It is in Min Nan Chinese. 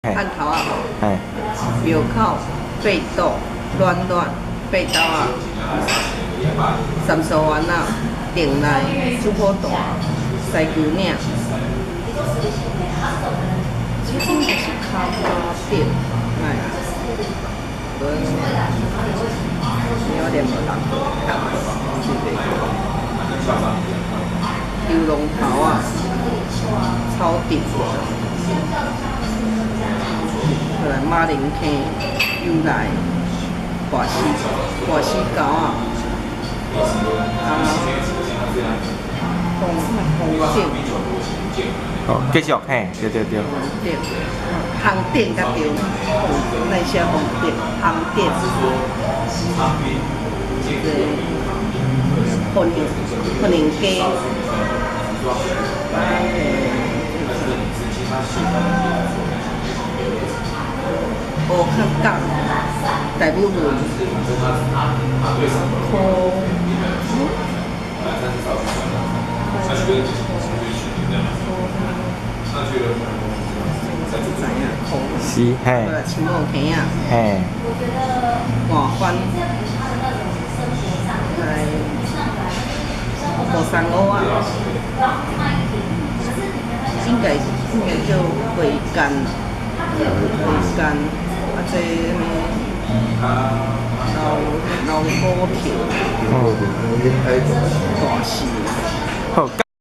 漢頭仔吼，廟口、八堵、暖暖、八斗仔、三蘇灣仔、定內、主埔大、西丘嶺，這應該是跤瓜頂，來，無，我念無人游龍頭仔，草頂，過來馬鈴坑，又來大溪，大溪溝仔，啊，風風頂。好，繼續，嘿，對對對。頂，紅頂較對，那寫紅頂，紅頂。對，福寧福寧街，哎，烏殼港，大武崙，科，知影，是，嘿。青茂坑仔，外環，來，五山蚵仔，應該叫花干，花干，啊這啥物老老虎橋，大寺。好。